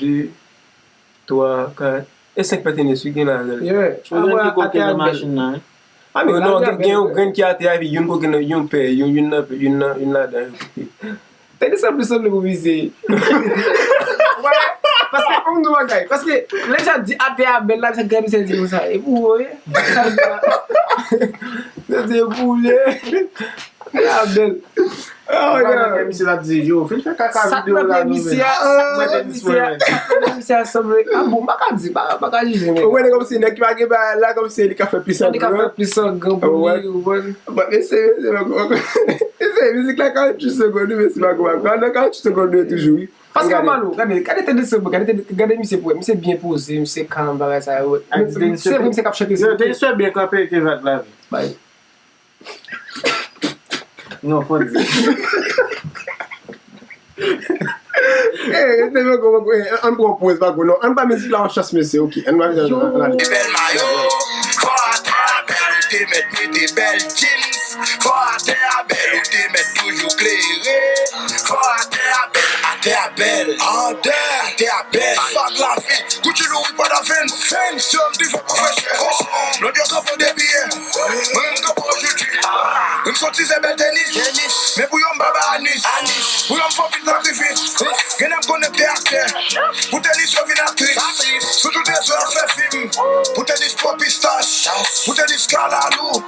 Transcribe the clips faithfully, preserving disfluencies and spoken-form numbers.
de, twa, kat, e senk pè tenis wi gen la. Yeah. Ou jwenn ki koke nan machin nan. Non, gen yon grenn ki atè a, epi youn koke nan yon pè, youn youn nan youn nan youn ladan yo koke. Tenis an plis sanble pou misye. Paske, ann di bagay, paske lè sa di atè a bèl la, sa gade misye di konsa, e pou ou ye? Sa di e pou ou ye? Atè a bèl. Misye la di, yo, fin fè kaka videyo la nou menm. Sa mwen te misye a sanble. A bon, pa ka di, pa ka jije men. Ou wè kòmsi nèg ki pa gen bagay la, kòmsi li ka fè plis an gran. Li ka fè plis an gran pou li, ou konprann? But mesye, mesye, Te, mizik la karanntuit segonn, wi, men se pa kou pa kou. Nan karanntuit segonn, nou ye toujou, wi. Paske ann gade. Ann ba nou, gade, gade tande segonn, gade, gade misye pou wè. Misye byen poze, misye calm, bagay sa yo. Ak Dennis se vre, misye k ap chante. Yo, Dennis byen kanpe, Kevin la. Bay. Non, fò di. Eh, se mwen konprann, eh, ann pran poz pa kou non. Ann ba mizik la yon chans, mesye, ok. Ann ba mizik la yon chans. Bèl mayo, fò atè a bèl, ou te mèt mete bèl jeans. Fò atè a bèl, ou te mèt toujou klere. Fò atè a bèl, atè a bèl, atè, atè a bèl. Fag lavi, Gucci Louis pa da ven, ven, se yon divan pou freche. Lòt yo kanpe depi yè, mwen menm kanpe ojodi. Mwen m sòti se bèl tenis, men pou yo m pa ba anis. Pou yo m fò pil sakrifis. Gen nèg konekte ak tè. Pou tenis yo vin aktris. Sou tout rezo yo fè fim. Pou tenis pò pistach. Pou tenis kalalou.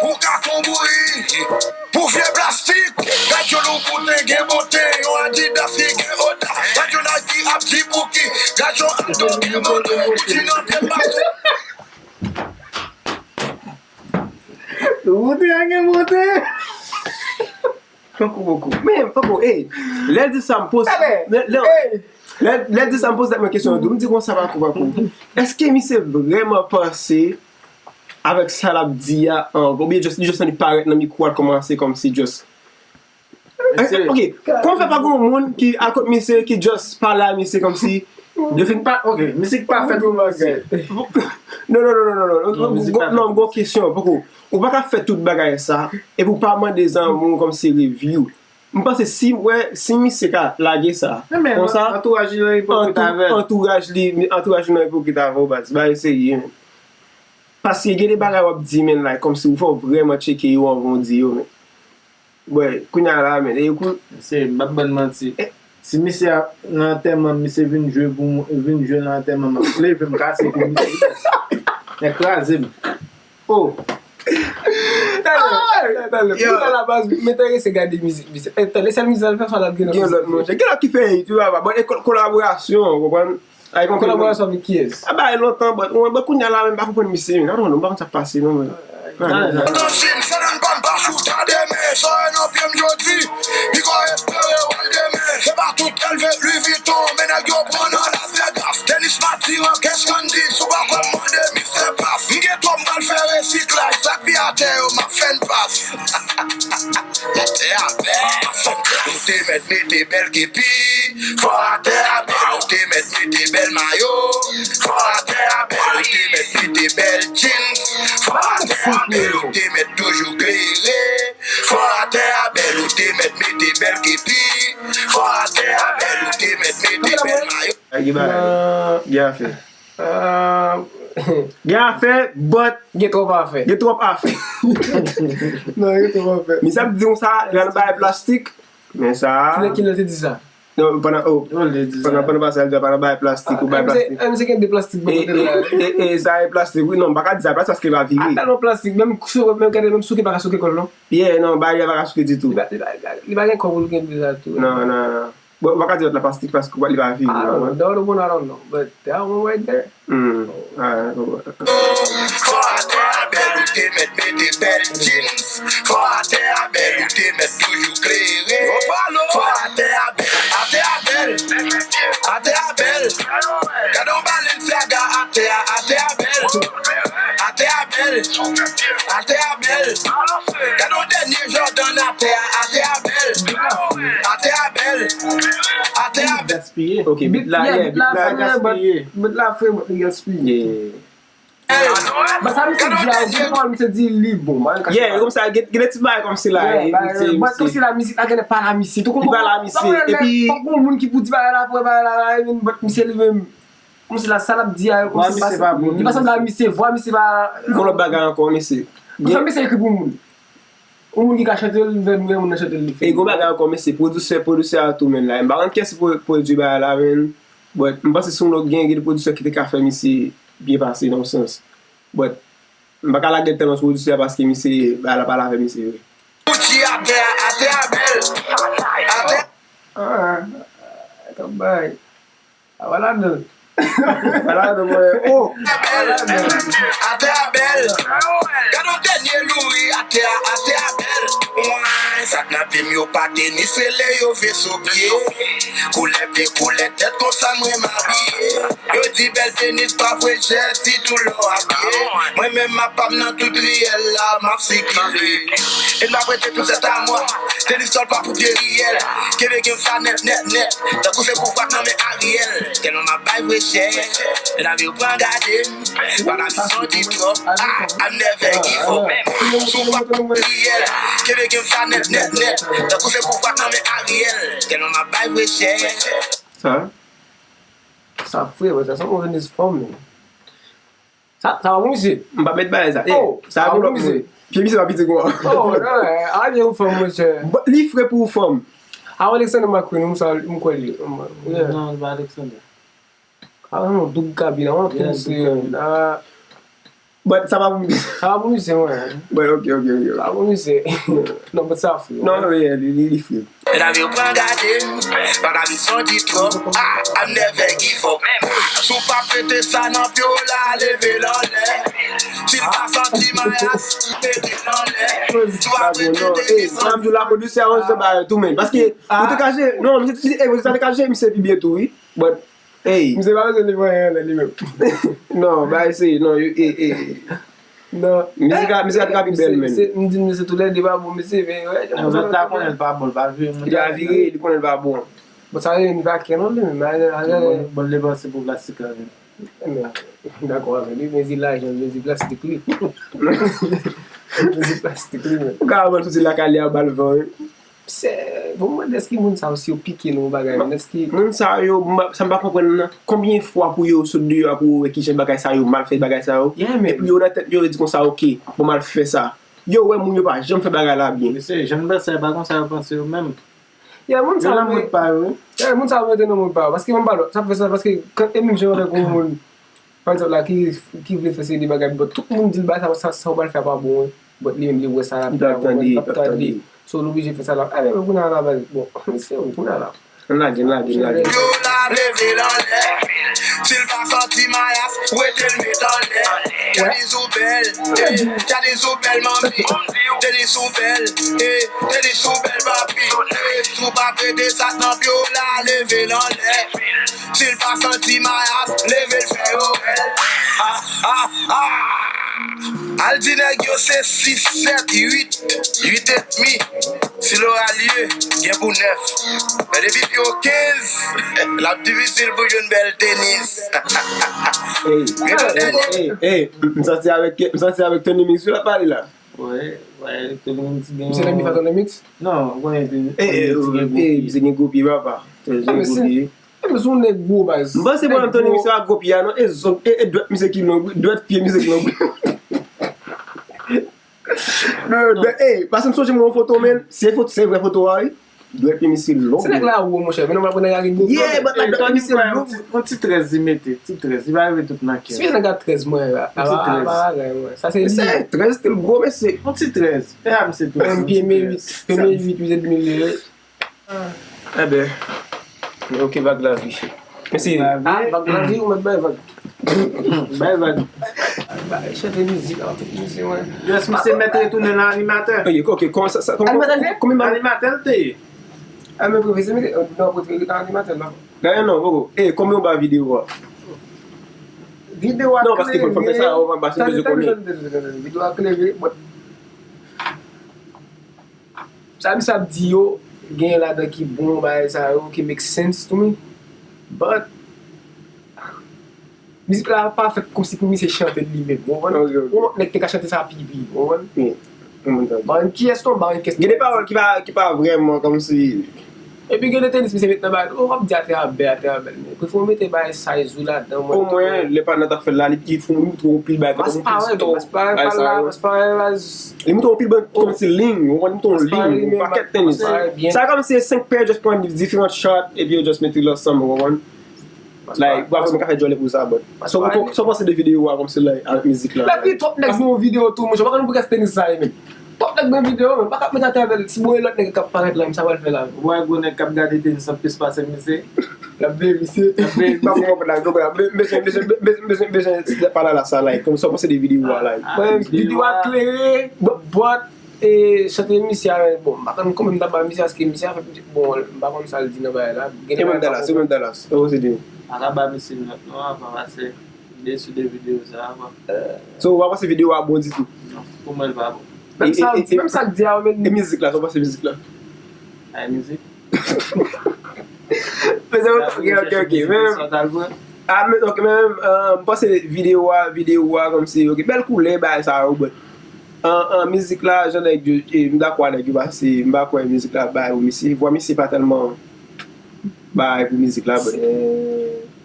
Pou katon bouyi. Pou vye plastik. Gad yon Louboutin gen bonte. Yon Adidas ki gen odas. Gad yon Nike ap di Bouki. Gad yon Ando gen bonte. Bouki nan pye pati. Louboutin an gen bonte. Poko, poko. Men, poko, ey, lè l di sa, m poze, lè, lè, lè, lè l di sa, m poze tèt mwen kesyon an tou. M di konsa, pako, pako. Èske misye vrèman panse avèk sa l ap di a, an, oubyen just, li just annik parèt nan mikwo a, l kòmanse kòmsi just. Ok, kòman fè pa gen yon moun ki al kot misye, ki just pale a misye kòmsi yo fin pa, ok, misye ki pa fè tout bagay. Non, non, non, non, non, non. Non, m gon kesyon, poko. Ou pa ka fè tout bagay sa, epi w pa mande zanmi w kòmsi review. M panse si, wè, si misye ka lage sa, konsa, antouraj li nan ipokrit avè l. Antouraj li, antouraj li nan ipokrit avè w, baz. Bagay serye, men. Paske gen de bagay w ap di, men, like, kòmsi ou fò w vrèman tcheke yo anvan w di yo, men. Bwè, kounye a la, men, e kou- Se, m p ap ban n manti. Si misye a nan antèman m, misye vin jwe pou m, vin jwe nan antèman m, m ap leve m kase kou misye. Nèg kraze m. Oh. Talè, talè, talè. Yo. Pou talè baz, m enterese gade mizik misye. Eh, talè, sèl mizik sa l fè sa l ap gen lòt. Gen lòt, monchè. Gen lòt ki fè hit, wi, papa. Bon, e kol-, kolaborasyon, ou konprann? Ay, konprann. Kolaborasyon avèk kiyès? A, bay lontan, but, mwen, but kounye a la, men m pa konprann misye, men. I don't know, m pa konn sa k pase, non, men. Antann, sa nan ban m pa sou ta demen, sa e nan pye m jodi. Piga espere wè l demen. Se pa tout L V Louis Vuitton, men nèg yo pran nan Las Vegas. Tenis Matiran, Cash Candy, si w pa kwè m mande Mister Pass. M gen twòp, m pral fè resiklaj, sa k pi atè yo, m ap fè n pas. Atè a bèl, ou te mèt mete bèl kepi. Fò atè a bèl, ou te mèt mete bèl mayo. Fò atè a bèl, ou te mèt mete bèl jeans. Fò atè a bèl, ou te mèt toujou klere. Fò atè a bèl, ou te mèt mete bèl kepi. Fò atè a bèl, ou te mèt mete bèl mayo. Gen afè. Ah. Gen afè, but gen twòp afè. Gen twòp afè. Non, gen twòp afè. Misye ap di konsa, li al nan bagay plastik. Men sa. Kilè, kilè te di sa? Non, pandan, oh, pandan, pandan pase a, li di al nan bagay plastik, ou bagay plastik. Ah, misye gen de plastik bò kote l la. E, e, e, sa e plastik, wi, non, m pa ka di sa plastik paske li pa vire. Ata non plastik, menm souke, menm gade, menm souke pa ka souke kò l, non. Yeah, non, bagay li pa ka souke ditou. Li pa, li pa, li pa gen kò pou l gen de sa tou. Non, non, non. Bon, ou pa ka di lòt la plastik paske li pa vini, ah, non, non, the other one, I don't know, but that one right there. Hmm. Ah, bon. Fò atè a bèl, ou te mèt mete bèl jeans. Fò atè a bèl, ou te mèt toujou klere. Fò atè a bèl, atè a bèl, atè a bèl. Gade yon Balenciaga atè a, atè a bèl. Atè a bèl, atè a bèl. Gade yon dènye Jordan atè a, atè a bèl. Atè a bèl. Atè a bèl. Gaspiye. Ok, beat la, yeah, beat la gaspiye. Beat la fre, but li gaspiye. Yeah. But sa misye di a, ou konprann misye di li bon, man. Yeah, kòmsa, gen, gen de ti bagay kòmsi la, yeah, but kòmsi la, mizik la genlè pa la misye. Li pa la misye, epi fòk gon moun ki pou di bagay la, pou bagay la, la, but misye li menm, kòmsi la, sa l ap di a, kòmsi li pa sanble a misye, vwa misye pa. Gon lòt bagay ankò, mesye. Konsa misye ekri pou moun. Yon moun ki ka chante l, fè moun, moun nan chante l, li fè. E gon bagay ankò, men se pwodisè, pwodisè a tou, men la. M pa konn kiyès ki pwo-, pwodui bagay la, men. But, m panse se yon lòt gen, gen de pwodisè ki te ka fè misye byen pase, nan yon sans. But, m pa ka lage l tèlman sou pwodisè a paske misye, bagay la pa la avè misye vre. Gucci atè, atè a bèl. Atè. Ah, ah, ah, bay. A pa ladan. Pa ladan, mwen. Oh! Atè a bèl. Gade yon dènye Louis, atè a, atè a bèl. Sa k nan pye m yo pa tenis, rele yo veso pye. Koulè pye, koulè tèt, konsa mwen m abiye. Yo di bèl tenis pa vre chè, si tou lè w abiye. Mwen menm m ap pa m nan tout riyèl la, m ap sikile. E n ap rete tout sèt a mwa. Tenis sòl pa pou pye riyèl. Kenbe gen sa nèt, nèt, nèt. Tankou se pouvwa k nan men Ariel. Tèlman m ap bay vre chè. Medam yo pran gade m. Bagay son di twòp. Ah, I never give up. Sou pa riyèl. Kenbe gen sa nèt, nèt, nèt. Tankou se pouvwa k nan men Ariel. Tèlman m ap bay vre chè. Sa? Sa fre, bro, sa se yon tenis fanm, men. Sa, sa pa pou misye. M pa met bagay sa. Eh, oh, sa pa pou misye. Pye misye pa piti kon. Oh, non, eh, a gen yon fanm, monchè. Bon, li fre pou yon fanm. A Alexander McQueen, m sa, m kwè li. Yeah. Non, li pa Alexander. A, non, Doug Gabi, la, anpil se, la. But sa pa pou misye. Sa pa pou misye, mwen. But ok, ok, ok. Sa pa pou misye. Non, but sa fre. Non, non, yeah, li, li, li fre. Medam yo pran gade m, pa ka vin son di twòp. Ah, I never give up. Si w pa pete sa nan pye w la, leve l anlè. Si l pa santi mayas, mete l anlè. Si w pa pete desann. Hey, m ap di w la, pwodisè a range bagay tou, men. Paske, ou te ka jere, non, misye, misye, eh, misye te ka jere misye pi byen tou, wi. But, hey. Misye pa bezwen leve anyen anlè li menm. Non, bagay se, non, yo, eh, eh. Non. Mizik la, mizik la te ka pi bèl, men. M di misye toulède pa bon, mesye, men, wè, non, zòt la konnen l pa bon, l pa vire moun. Li a vire, li konnen l pa bon. Bon, sa rele ni pa kè non, li menm, bon, bon, li panse pou plastik la, men. Men, dakò avè li, men di lajan, men di plastik li. Men di plastik li, men. Ou ka wè soti lakay li a ba l van, wi. Se, bon, m mande èske moun sa yo, si yo pike nan yon bagay, men èske moun sa yo, m pa, sa m pa konprann nan, konbyen fwa pou yo sot deyò a pou yo wè kijan bagay sa yo mal fèt, bagay sa yo, epi yo nan tèt yo, yo di konsa, ok, bon, m al fè sa. Yo wè moun yo pa janm fè bagay la byen. Mesye, jan m panse a, pa konsa yo panse yo menm. Yeah, moun sa yo nan mond pa yo, wi. Yeah, moun sa yo mete nan mond pa yo. Paske, m pa, sa fè sa, paske, e menm jan avèk yon moun, pa egzanp la, ki, ki vle fè seri de bagay, but tout moun di l bagay sa, sa, sa w pral fè a pa bon, wi. But li menm, li wè sa l ap fè a, li p ap tande. So, l oblije fè sa l ap, eh, men kounye a la, baz, bon, se ou, kounye a la. Ann lage, ann lage, ann lage. Yo la, leve l anlè. Si l pa santi mayas, wete l met anlè. Tenis ou bèl, eh, tenis ou bèl, manmi. Tenis ou bèl, eh, tenis ou bèl, papi. Eh, si w pa pete sa k nan pye w la, leve l anlè. Si l pa santi mayas, leve l fè yo bèl. Ha, ha, ha. Al di nèg yo se sis, sèt, uit, uit edmi. Si l ora lye, gen pou nèf. Men depi pye w kenz, l ap difisil pou jwenn bèl tenis. Ey, ey, ey, ey, m santi avèk, m santi avèk Tony Mix wi l ap pale la. Wi, wi, Tony Mix gen. Misye nan Mifa Tony Mix? Non, ou konnen Tony Mix gen gwo pye. Ey, ey, ey, misye gen gwo pye, papa. Tony Mix gen gwo pye. Epi se yon nèg gwo baz. M panse pwoblèm Tony Mix se pa gwo pye a non, e zong, e, e dwèt misye ki long, dwèt pye misye ki long. Non, dwèt, ey, paske m sonje m wè yon foto, men, se foto, se vrè foto a, wi. Dwèt pye misye long. Se nèg la wo, monchè, men nou pa pran nèg la gen gwo. Yeah, but like, dwèt pye misye long. Yon ti trèz li mete, ti trèz, li pa rive tout nan kè. Si nèg la trèz mwen, a pa bagay, mwen. Sa se li. Se trèz still gwo, mesye. Yon ti trèz. E a misye tou. Pye men uit, pye men uit, uit edmi li ye. Enben, men ok, vag lavi. Mesi. Ah, vag lavi, ou mèt bay vag. Bay vag. Bay, chante mizik, an tout mizik, wi. Yes, misye mèt retounen nan animatè. Ok, ok, kòman sa, sa, kòman, animatè l te ye? Animatè l te ye. Ah, men pwofesè, men, non, pwofesè, animatè la. Gade non, poko. Eh, kòman w ba videyo a? Videyo a klere. Non, paske fò, fò fè sa, ou pa bezwen konnen. Videyo a klere, but sa misye ap di yo, gen ladan ki bon, bagay sa yo, ki make sense to me. But, mizik la pa fèt kòmsi pou misye chante li menm, ou konprann? Ok, ok. Yon lòt nèg te ka chante sa pi byen, ou konprann? Wi. Mwen konprann. Ba yon kiyès non, ba yon kiyès. Gen de pawòl ki pa, ki pa vrèman kòmsi. Epi gen de tenis misye met nan bagay, oh, w ap di atè a bèl, atè a bèl, men prefere w mete bagay size ou ladan, mwen. Omwen, lè pa nan t ap fè l la, li, li fè, li montre yon pil bagay, tankou yon pil stòk, bagay sa yo. Li montre yon pil bagay kòmsi liy, ou konprann, li montre yon liy, yon pakèt tenis. Sa kòmsi se senk pè, just pran diferan shot, epi yo just mete l ansanm, ou konprann? Like, w ap ka fè djòlè pou sa, but. So, so, so w panse de videyo a kòmsi, like, avèk mizik la? Lè pi twòp nèg gen yon videyo tou, monchè, w pa konn pou kès tenis sa ye menm. Twòp nèg gen videyo, men pa ka met atè avè l, si bon, e lòt nèg k ap parèt la, men sa pral fè la. Ou wè gwo nèg k ap gade tenis ap plis pase misye. L ap veye misye. L ap veye misye. M pa konprann la, m bezwen, bezwen, bezwen, bezwen, bezwen pale la sa, like, kòmsi w panse de videyo a, like. Mwen, videyo a klere, but, but, E chante misye a, bon, m pa konn kòman m ta ba misye, paske misye a fè, bon, m pa konn sa l di nan bagay la. Gen de bagay m pa konprann. Yo menm Dallas, yo menm Dallas. Yo se de. Pa ka ba misye nòt non, avan, paske li de sou de videyo sa, avan. So, ou pa panse videyo a bon ditou? Non, pou mwen, li pa bon. Menm sa, menm sa k di a, menm. E mizik la, sa w panse mizik la? Ay, mizik. Mezanmi, ok, ok, ok. Men, ah, men, ok, men, euh, m panse videyo a, videyo a, kòmsi, ok, bèl koulè, bagay sa yo, but, an, an, mizik la, jan nèg yo, e, m dakò a nèg yo, paske m pa kwè mizik la bay pou misye. Vwa misye pa tèlman bay pou mizik la, but,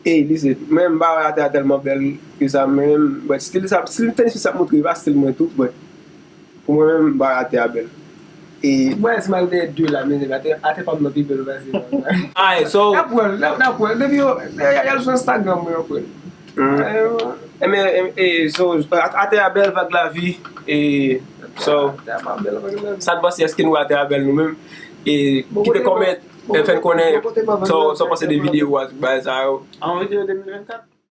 e, li se, men m pa wè atè a tèlman bèl ke sa, men, but, stil sa, stil tenis sa ap montre, pa stil mwen tou, but, pou mwen menm, m pa wè atè a bèl. E mwen, si m al dèyè de la, men atè, atè pa m nan pi bèl pase. Alright, so. N ap wè l, n ap, n ap wè l. Depi yo, y a, y a l sou Instagram mwen, yo pran. Ebyen, e, so, at-, atè a bèl, vag la vi. E, so, sa n panse, èske nou atè a bèl nou menm? E kite kòmantè, e fè n konnen sa w, sa w panse de videyo a, tout bagay sa yo. An videyo de mil vennkat?